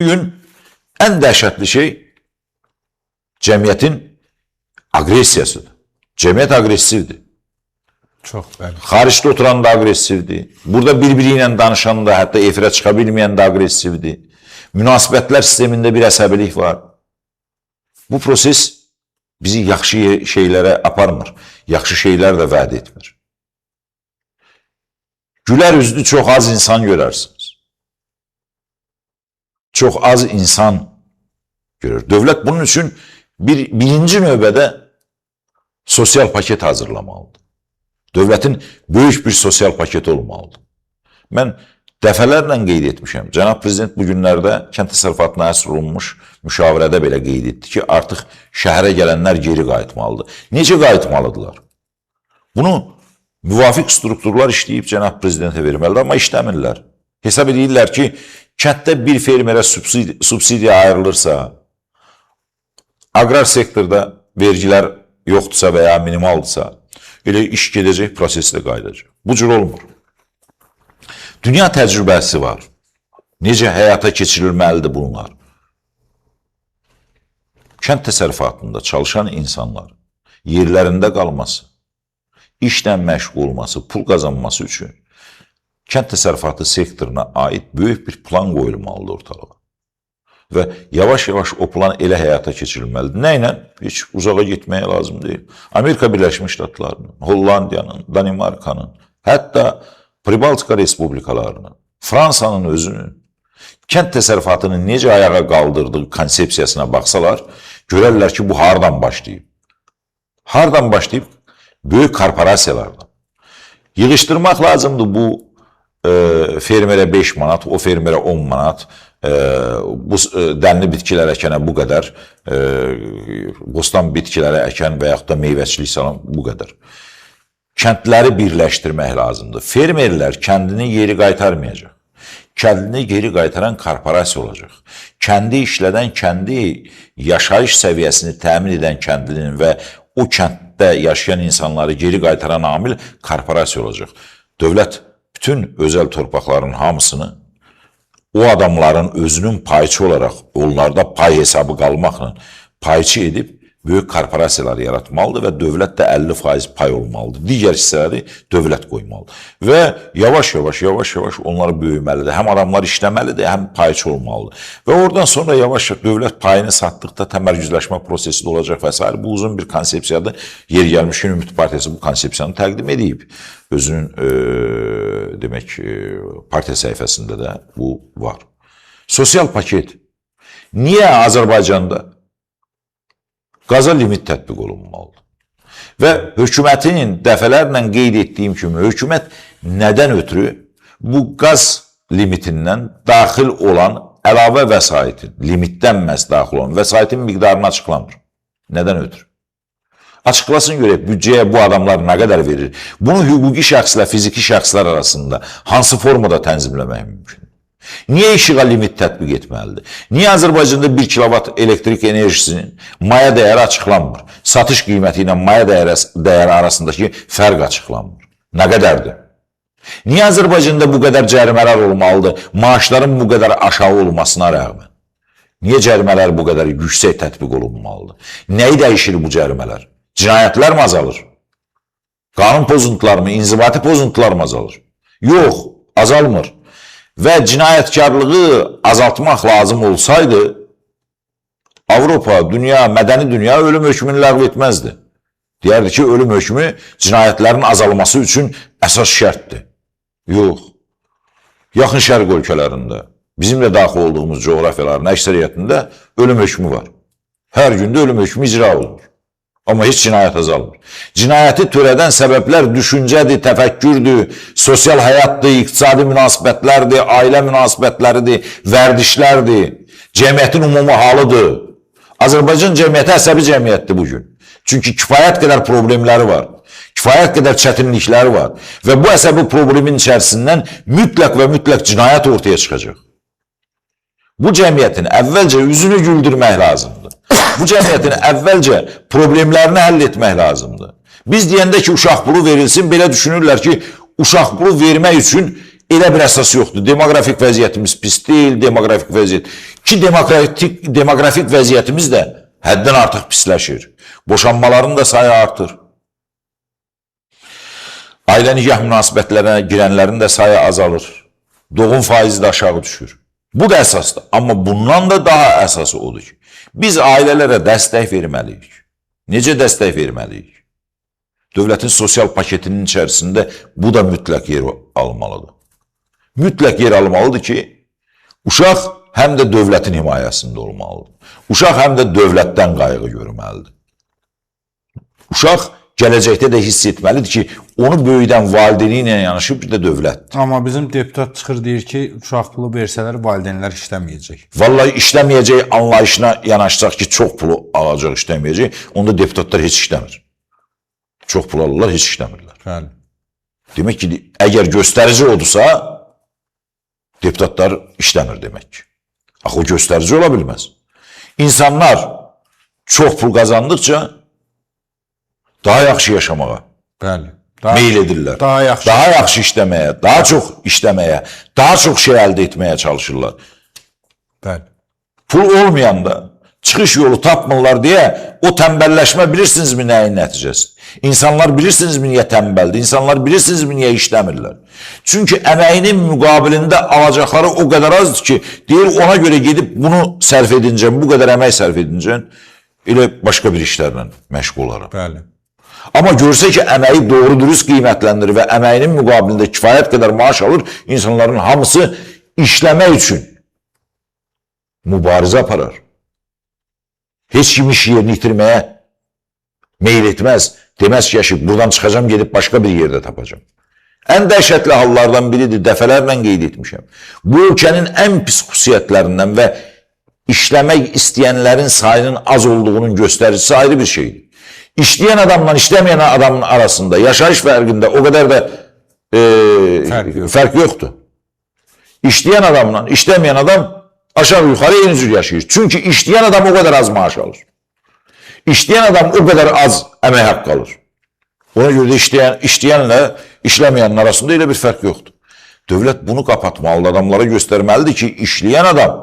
Bugün ən dəhşətli şey cəmiyyətin aqressiyasıdır. Cəmiyyət aqressivdir. Çox, bəli. Xaricdə oturan da aqressivdir. Burada bir-biri ilə danışan da, hətta efirə çıxa bilməyən də aqressivdir. Münasibətlər sistemində bir əsəbilik var. Bu proses bizi yaxşı şeylərə aparmır. Yaxşı şeylər də vəd etmir. Gülər üzlü çox az insan görərsiniz. Çox az insan görür. Dövlət bunun üçün birinci növbədə sosial paket hazırlamalıdır. Dövlətin böyük bir sosial paketi olmalıdır. Mən dəfələrlə qeyd etmişəm. Cənab Prezident bu günlərdə kənd təsərrüfatına həsr olunmuş müşavirədə belə qeyd etdi ki, artıq şəhərə gələnlər geri qayıtmalıdır. Necə qayıtmalıdırlar? Bunu müvafiq strukturlar işləyib cənab Prezidentə verməlidir, amma işləmirlər. Hesab edirlər ki, kənddə bir fermerə subsidiya ayrılırsa, aqrar sektorda vergilər yoxdursa və ya minimaldırsa, elə iş gedəcək, proses də qayıdacaq. Bu cür olmur. Dünya təcrübəsi var. Necə həyata keçirilməlidir bunlar? Kənd təsərrüfatında çalışan insanlar yerlərində qalması, işlə məşğul olması, pul qazanması üçün kənd təsərrüfatı sektoruna aid böyük bir plan qoyulmalıdır ortalığa. Və yavaş-yavaş o plan elə həyata keçirilməlidir. Nə ilə? Heç uzağa getməyə lazım deyil. Amerika Birləşmiş Ştatlarının, Hollandiyanın, Danimarkanın, hətta Pribaltika Respublikalarının, Fransanın özünün kənd təsərrüfatını necə ayağa qaldırdığı konsepsiyasına baxsalar, görərlər ki, bu hardan başlayıb? Hardan başlayıb? Böyük korporasiyalardan. Yığışdırmaq lazımdır bu fermerə 5 manat, o fermerə 10 manat, bu dənli bitkilər əkənə bu qədər, bostan bitkiləri əkən və yaxud da meyvəçilik salan bu qədər. Kəndləri birləşdirmək lazımdır. Fermerlər kəndini geri qaytarmayacaq. Kəndini geri qaytaran korporasiya olacaq. Kəndi işlədən, kəndi yaşayış səviyyəsini təmin edən kəndlinin və o kənddə yaşayan insanları geri qaytaran amil korporasiya olacaq. Dövlət bütün özəl torpaqların hamısını o adamların özünün payçı olaraq, onlarda pay hesabı qalmaqla payçı edib böyük korporasiyalar yaratmalıdır və dövlət də 50% pay olmalıdır. Digər hissələri dövlət qoymalıdır. Və yavaş-yavaş onlar böyüməlidir. Həm adamlar işləməlidir, həm payçı olmalıdır. Və oradan sonra yavaş-yavaş dövlət payını satdıqda təmərküzləşmə prosesi də olacaq və s. Bu uzun bir konsepsiyadır. Yer gəlmişkən Ümid Partiyası bu konsepsiyanı təqdim edib. Özünün demək partiya səhifəsində də bu var. Sosial paket. Niyə Azərbaycanda qaza limit tətbiq olunmalıdır? Və hökumətin dəfələrlə qeyd etdiyim kimi, hökumət nədən ötürü bu qaz limitindən daxil olan əlavə vəsaitin, limitdən məhz daxil olan vəsaitin miqdarını açıqlamır. Nədən ötürü? Açıqlasın görək, büdcəyə bu adamlar nə qədər verir? Bunu hüquqi şəxslə, fiziki şəxslər arasında hansı formada tənzimləmək mümkündür? Niyə işığa limit tətbiq etməlidir? Niyə Azərbaycanda 1 kilovat elektrik enerjisinin maya dəyəri açıqlanmır? Satış qiyməti ilə maya dəyəri arasındakı fərq açıqlanmır. Nə qədərdir? Niyə Azərbaycanda bu qədər cərimələr olmalıdır? Maaşların bu qədər aşağı olmasına rəğmən. Niyə cərimələr bu qədər yüksək tətbiq olunmalıdır? Nəyi dəyişir bu cərimələr? Cinayətlər mi azalır? Qanun pozuntular mı, inzibati pozuntular mı azalır? Yox, azalmır. Və cinayətkarlığı azaltmaq lazım olsaydı, Avropa, dünya, mədəni dünya ölüm hökmünü ləğv etməzdi. Deyərdi ki, ölüm hökmü cinayətlərin azalması üçün əsas şərtdir. Yox. Yaxın Şərq ölkələrində, bizim də daxil olduğumuz coğrafiyaların əksəriyyətində ölüm hökmü var. Hər gündə ölüm hökmü icra olunur. Amma heç cinayət azalmır. Cinayəti törədən səbəblər düşüncədir, təfəkkürdür, sosial həyatdır, iqtisadi münasibətlərdir, ailə münasibətləridir, vərdişlərdir, cəmiyyətin ümumi halıdır. Azərbaycan cəmiyyəti əsəbi cəmiyyətdir bugün. Çünki kifayət qədər problemləri var, kifayət qədər çətinlikləri var və bu əsəbi problemin içərisindən mütləq və mütləq cinayət ortaya çıxacaq. Bu cəmiyyətin əvvəlcə üzünü güldürmək lazımdır. Bu cəmiyyətin əvvəlcə problemlərini həll etmək lazımdır. Biz deyəndə ki, uşaq pulu verilsin, belə düşünürlər ki, uşaq pulu vermək üçün elə bir əsas yoxdur. Demoqrafik vəziyyətimiz pis deyil, demoqrafik vəziyyət. Ki demoqrafik vəziyyətimiz də həddən artıq pisləşir. Boşanmaların da sayı artır. Ailə nikah münasibətlərinə girənlərin də sayı azalır. Doğum faizi də aşağı düşür. Bu da əsasdır. Amma bundan da daha əsası odur ki, biz ailələrə dəstək verməliyik. Necə dəstək verməliyik? Dövlətin sosial paketinin içərisində bu da mütləq yer almalıdır. Mütləq yer almalıdır ki, uşaq həm də dövlətin himayəsində olmalıdır. Uşaq həm də dövlətdən qayğı görməlidir. Uşaq gələcəkdə də hiss etməlidir ki, onu böyüdən valideyni ilə yanaşı bir də dövlətdir. Amma bizim deputat çıxır deyir ki, uşaq pulu versələr valideynlər işləməyəcək. Vallahi işləməyəcək anlayışına yanaşsaq ki, çox pulu alacaq, işləməyəcək, onda deputatlar heç işləmir. Çox pul alırlar, heç işləmirlər. Bəli. Demək ki, əgər göstərici odursa, deputatlar işləmir demək ki. Axı o göstərici ola bilməz. İnsanlar çox pul qazandıqca daha yaxşı yaşamağa Bəli. Meyl edirlər. Daha yaxşı. Daha yaxşı işləməyə, daha çox işləməyə, daha çox şey əldə etməyə çalışırlar. Bəli. Pul olmayanda çıxış yolu tapmırlar deyə o tənbəlləşmə bilirsinizmi nəyin nəticəsi? İnsanlar bilirsinizmi niyə tənbəldir? İnsanlar bilirsinizmi niyə işləmirlər? Çünki əməyinin müqabilində alacaqları o qədər azdır ki, deyir ona görə gedib bunu sərf edincən, bu qədər əmək sərf edincən, elə başqa bir işlərlə məşğul olaram. Bəli. Amma görsə ki, əməyi doğru dürüst qiymətləndirir və əməyinin müqabilində kifayət qədər maaş alır, insanların hamısı işləmək üçün mübarizə aparar. Heç kim iş yerini itirməyə meyl etməz. Deməz ki, yaşı, buradan çıxacam, gedib başqa bir yerdə tapacam. Ən dəhşətli hallardan biridir, dəfələrlə qeyd etmişəm. Bu ölkənin ən pis xüsusiyyətlərindən və işləmək istəyənlərin sayının az olduğunun göstəricisi ayrı bir şeydir. İşləyən adamla işləməyən adamın arasında yaşayış fərqində o qədər də fərq yoxdur. İşləyən adamla işləməyən adam aşağı yuxarı eyni cür yaşayır. Çünki işləyən adam o qədər az maaş alır. İşləyən adam o qədər az əmək haqqı alır. Ona görə də işləyənlə işləməyənin arasında elə bir fərq yoxdur. Dövlət bunu qapatmalıdır, adamlara göstərməlidir ki, işləyən adam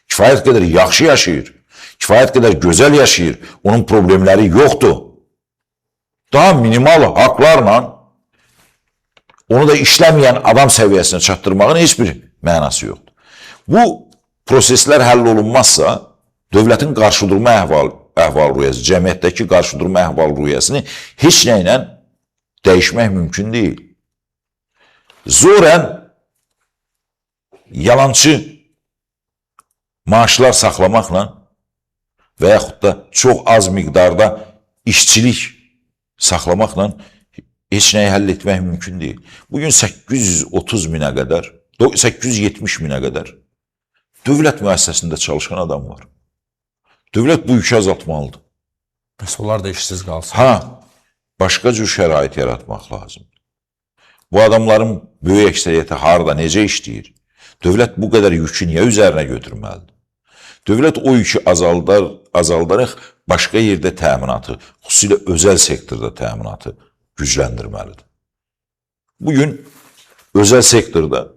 kifayət qədər yaxşı yaşayır, kifayət qədər gözəl yaşayır, onun problemləri yoxdur. Daha minimal haqlarla onu da işləməyən adam səviyyəsinə çatdırmağın heç bir mənası yoxdur. Bu proseslər həll olunmazsa, dövlətin qarşıdurma əhval-ruhiyyəsi, cəmiyyətdəki qarşıdurma əhval-ruhiyyəsini heç nə ilə dəyişmək mümkün deyil. Zorən yalançı maaşlar saxlamaqla və yaxud da çox az miqdarda işçilik saxlamaqla heç nəyi həll etmək mümkün deyil. Bugün 830 minə qədər, 870 minə qədər dövlət müəssisəsində çalışan adam var. Dövlət bu yükü azaltmalıdır. Bəs onlar da işsiz qalsın. Ha, başqa cür şərait yaratmaq lazımdır. Bu adamların böyük əksəriyyəti harda, necə işləyir? Dövlət bu qədər yükü niyə üzərinə götürməlidir? Dövlət o yükü azaldaraq başqa yerdə təminatı, xüsusilə özəl sektorda təminatı gücləndirməlidir. Bugün özəl sektorda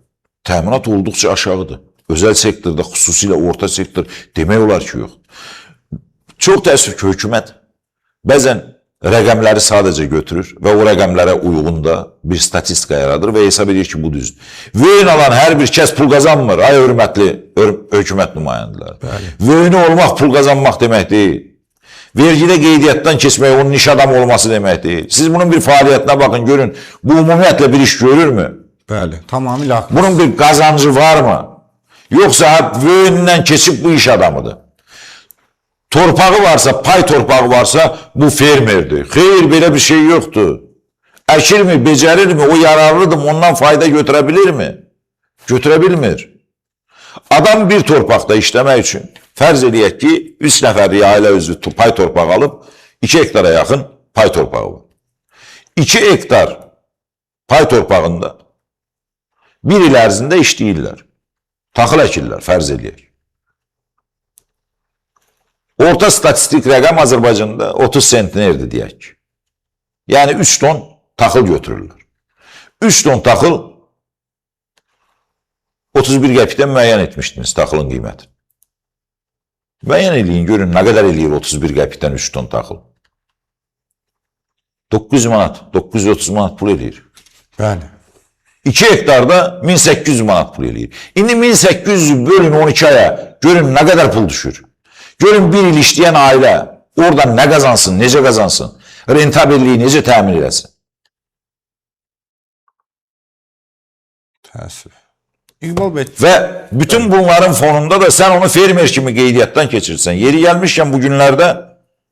təminat olduqca aşağıdır. Özəl sektorda, xüsusilə orta sektor demək olar ki, yox. Çox təəssüf ki, hökumət bəzən rəqəmləri sadəcə götürür və o rəqəmlərə uyğun da bir statistika yaradır və hesab edir ki, bu düzdür. Vöyn alan hər bir kəs pul qazanmır, ay hörmətli hökumət nümayəndələri. Vöyünü olmaq pul qazanmaq demək deyil. Vergidə qeydiyyatdan keçmək onun iş adamı olması demək deyil. Siz bunun bir fəaliyyətinə baxın, görün, bu ümumiyyətlə bir iş görürmü? Bəli, tamamilə haqlı. Bunun bir qazancı varmı? Yoxsa vöyündən keçib bu iş adamıdır. Torpağı varsa, pay torpağı varsa bu fermerdir. Xeyr, belə bir şey yoxdur. Əkirmi, becərirmi, o yararlıdır, ondan fayda götürə bilirmi? Götürə bilmir. Adam bir torpaqda işləmək üçün, fərz eləyək ki, 3 nəfərlik ailə üzvü pay torpağı alıb, 2 hektara yaxın pay torpağı var. 2 hektar pay torpağında bir il ərzində işləyirlər. Taxıl əkirlər, fərz eləyək. Orta statistik rəqəm Azərbaycanda 30 sentnerdir deyək. Yəni 3 ton taxıl götürürlər. 3 ton taxıl 31 qəpikdən müəyyən etmişdiniz taxılın qiymətini. Müəyyən eləyin, görün nə qədər eləyir 31 qəpikdən 3 ton taxıl. 900 manat, 930 manat pul eləyir. Bəli. 2 hektarda 1800 manat pul eləyir. İndi 1800 bölün 12 aya, görün nə qədər pul düşür. Görün bir il işləyən ailə oradan nə qazansın, necə qazansın, rentabelliyi necə təmin eləsin. Təəssüf. İqbal bəy, Və bütün bunların fonunda da sən onu fermer kimi qeydiyyatdan keçirsən. Yeri gəlmişkən bu günlərdə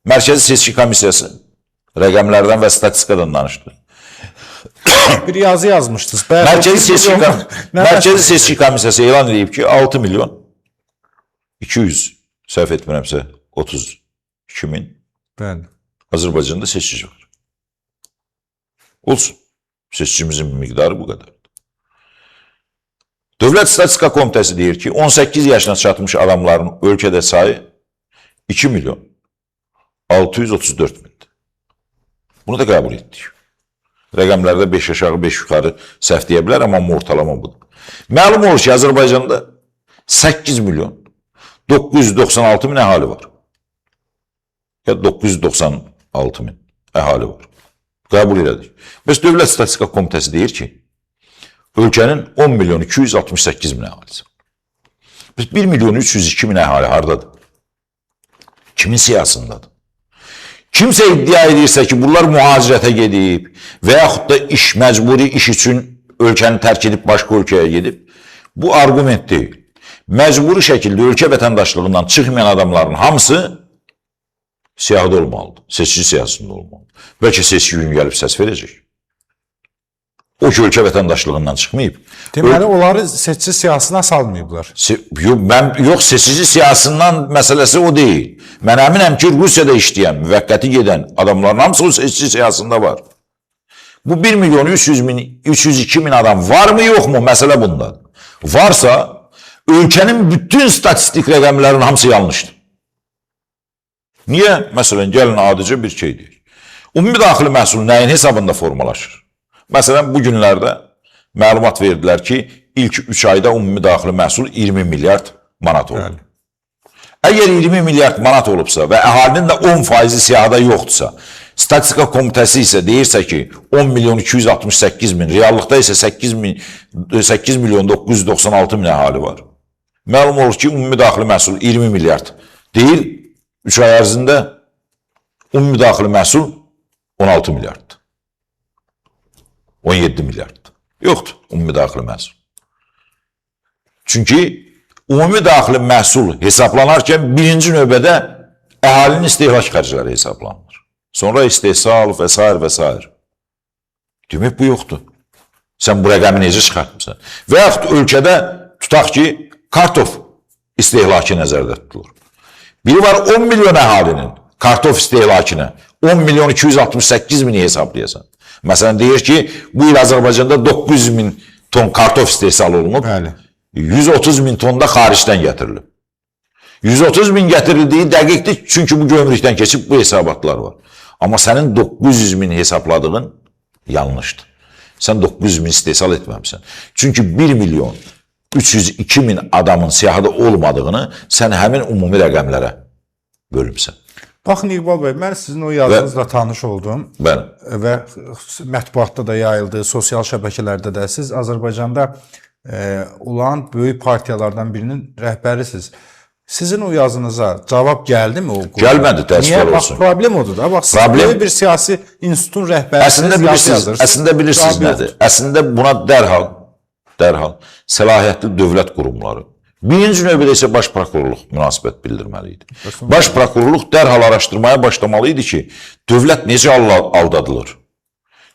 Mərkəzi Seçki Komissiyası rəqəmlərdən və statistikadan danışdı. bir yazı yazmışdınız. Bayaq Mərkəzi Seçki Komissiyası elan edib ki, 6 milyon 200, səhv etmirəmsə 32 min Bəli. Azərbaycanda seçici var. Olsun. Seçicimizin miqdarı bu qədər. Dövlət Statistika Komitəsi deyir ki, 18 yaşına çatmış adamların ölkədə sayı 2 milyon 634 mindir. Bunu da qəbul etdik. Rəqəmlərdə 5 aşağı 5 yuxarı səhv deyə bilər, amma ortalama budur. Məlum olur ki, Azərbaycanda 8 milyon 996 min əhali var. Ya 996 min əhali var. Qəbul elədik. Bəs Dövlət Statistika Komitəsi deyir ki, ölkənin 10 milyon 268 min əhalisi var. Bəs 1 milyon 302 min əhali hardadır? Kimin siyahısındadır? Kimsə iddia edirsə ki, bunlar mühacirətə gedib və yaxud da iş, məcburi iş üçün ölkəni tərk edib başqa ölkəyə gedib, bu arqument deyil. Məcburi şəkildə ölkə vətəndaşlığından çıxmayan adamların hamısı siyahıda olmalıdır. Seçici siyahısında olmalıdır. Bəlkə seçki gün gəlib səs verəcək. O ki, ölkə vətəndaşlığından çıxmayıb. Deməli, onları seçici siyahısına salmayıblar. Yox, seçici siyahısından məsələsi o deyil. Mən əminəm ki, Rusiyada işləyən, müvəqqəti gedən adamların hamısı o seçici siyahısında var. Bu 1 milyon 300 min, 302 min adam var mı yox mu? Məsələ bundadır. Varsa, ölkənin bütün statistik rəqəmlərinin hamısı yanlışdır. Niyə? Məsələn, gəlin adicə bir şey deyək. Ümumi daxili məhsul nəyin hesabında formalaşır? Məsələn, bu günlərdə məlumat verdilər ki, ilk 3 ayda ümumi daxili məhsul 20 milyard manat olub. Bəli. Əgər 20 milyard manat olubsa və əhalinin də 10% siyahıda yoxdursa, Statistika Komitəsi isə deyirsə ki, 10 milyon 268 min, reallıqda isə 8 milyon 996 min əhali var. Məlum olur ki, ümumi daxili məhsul 20 milyard deyil, 3 ay ərzində ümumi daxili məhsul 16 milyarddır. 17 milyarddır. Yoxdur ümumi daxili məhsul. Çünki ümumi daxili məhsul hesablanarkən birinci növbədə əhalinin istehlak xərcləri hesablanır. Sonra istehsal və s. və s. Demək bu yoxdur. Sən bu rəqəmi necə çıxartmısan? Və yaxud ölkədə tutaq ki, kartof istehlakı nəzərdə tutulur. Biri var 10 milyon əhalinin kartof istehlakını 10 milyon 268 mini hesablayasan. Məsələn, deyir ki, bu il Azərbaycanda 900 min ton kartof istehsal olunub. Bəli. 130 min ton da xaricdən gətirilib. 130 min gətirildiyi dəqiqdir, çünki bu gömrükdən keçib bu hesabatlar var. Amma sənin 900 min hesabladığın yanlışdır. Sən 900 min istehsal etməmsən. Çünki 1 milyon 302 min adamın siyahıda olmadığını sən həmin ümumi rəqəmlərə bölümsən. Baxın İqbal bəy, mən sizin o yazınızla tanış oldum. Bəli. Və mətbuatda da yayıldı, sosial şəbəkələrdə də. Siz Azərbaycanda olan böyük partiyalardan birinin rəhbərisiniz. Sizin o yazınıza cavab gəldimi o qurumdan? Gəlmədi, təəssüflər Niyə? Bax, olsun. problem odur da. Bax, siz böyük bir siyasi institutun rəhbərisiniz, Əslində bilirsiniz nədir? Əslində buna dərhal səlahiyyətli dövlət qurumları, birinci növbədə isə Baş Prokurorluq münasibət bildirməli idi. Baş Prokurorluq dərhal araşdırmaya başlamalı idi ki, dövlət necə aldadılır?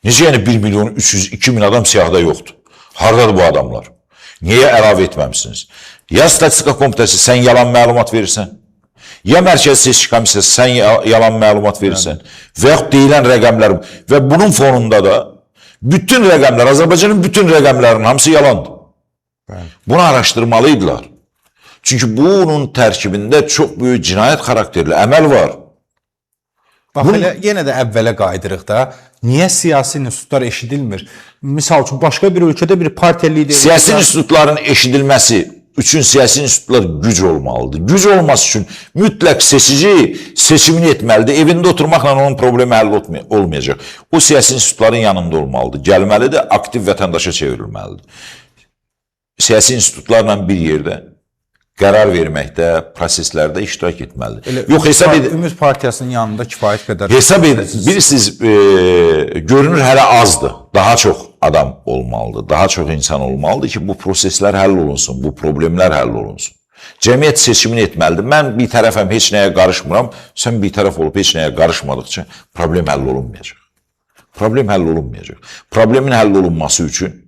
Necə yəni 1 milyon 302 min adam siyahıda yoxdur? Hardadır bu adamlar? Niyə əlavə etməmisiniz? Ya Statistika Komitəsi sən yalan məlumat verirsən, ya Mərkəzi Seçki Komissiyası sən yalan məlumat verirsən, və yaxud deyilən rəqəmlər və bunun fonunda da bütün rəqəmlər, Azərbaycanın bütün rəqəmlərinin hamısı yalandır. Bəli. Bunu araşdırmalıydılar. Çünki bunun tərkibində çox böyük cinayət xarakterli əməl var. Bax, elə yenə də əvvələ qayıdırıq da. Niyə siyasi institutlar eşidilmir? Misal üçün, başqa bir ölkədə bir partiya lideri... Siyasi institutların eşidilməsi üçün siyasi institutlar güc olmalıdır. Güc olması üçün mütləq seçici seçimini etməlidir. Evində oturmaqla onun problemi həll olmayacaq. O siyasi institutların yanında olmalıdır. Gəlməlidir, aktiv vətəndaşa çevrilməlidir. Siyasi institutlarla bir yerdə qərar verməkdə, proseslərdə iştirak etməlidir. Elə Yox, hesab edin. Ümid Partiyasının yanında kifayət qədər. Hesab edin. Bilirsiniz, görünür hələ azdır. Daha çox adam olmalıdır, daha çox insan olmalıdır ki, bu proseslər həll olunsun, bu problemlər həll olunsun. Cəmiyyət seçimini etməlidir. Mən bir tərəfəm, heç nəyə qarışmıram. Sən bir tərəf olub heç nəyə qarışmadıqca problem həll olunmayacaq. Problem həll olunmayacaq. Problemin həll olunması üçün,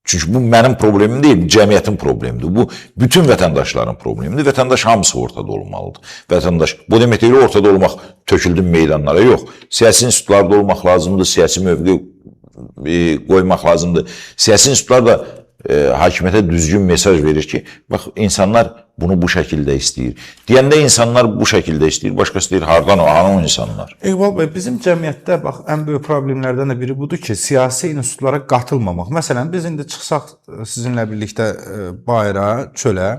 çünki bu mənim problemim deyil, cəmiyyətin problemidir. Bu bütün vətəndaşların problemidir. Vətəndaş hamısı ortada olmalıdır. Vətəndaş, bu demək deyil ortada olmaq töküldüm meydanlara, yox. Siyasi institutlarda olmaq lazımdır, siyasi mövqe qoymaq lazımdır. Siyasi institutlar da hakimiyyətə düzgün mesaj verir ki, bax insanlar bunu bu şəkildə istəyir. Deyəndə insanlar bu şəkildə istəyir, başqası deyir hardan o, hanı o insanlar. İqbal bəy, bizim cəmiyyətdə bax ən böyük problemlərdən də biri budur ki, siyasi institutlara qatılmamaq. Məsələn, biz indi çıxsaq sizinlə birlikdə bayıra, çölə,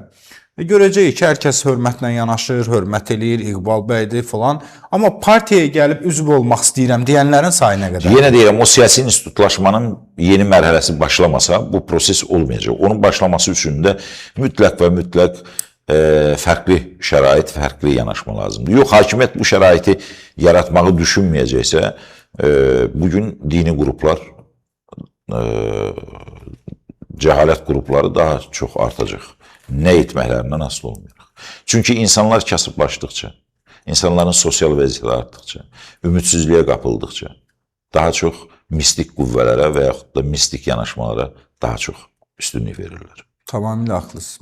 görəcəyik ki, hər kəs hörmətlə yanaşır, hörmət eləyir, İqbal bəydir filan. Amma partiyaya gəlib üzv olmaq istəyirəm deyənlərin sayı nə qədər? Yenə deyirəm, o siyasi institutlaşmanın yeni mərhələsi başlamasa bu proses olmayacaq. Onun başlaması üçün də mütləq və mütləq fərqli şərait, fərqli yanaşma lazımdır. Yox, hakimiyyət bu şəraiti yaratmağı düşünməyəcəksə, bugün dini qruplar, cəhalət qrupları daha çox artacaq. Nə etməklərindən asılı olmayacaq. Çünki insanlar kasıblaşdıqca, insanların sosial vəziyyəti artdıqca, ümidsizliyə qapıldıqca, daha çox mistik qüvvələrə və yaxud da mistik yanaşmalara daha çox üstünlük verirlər. Tamamilə haqlısınız.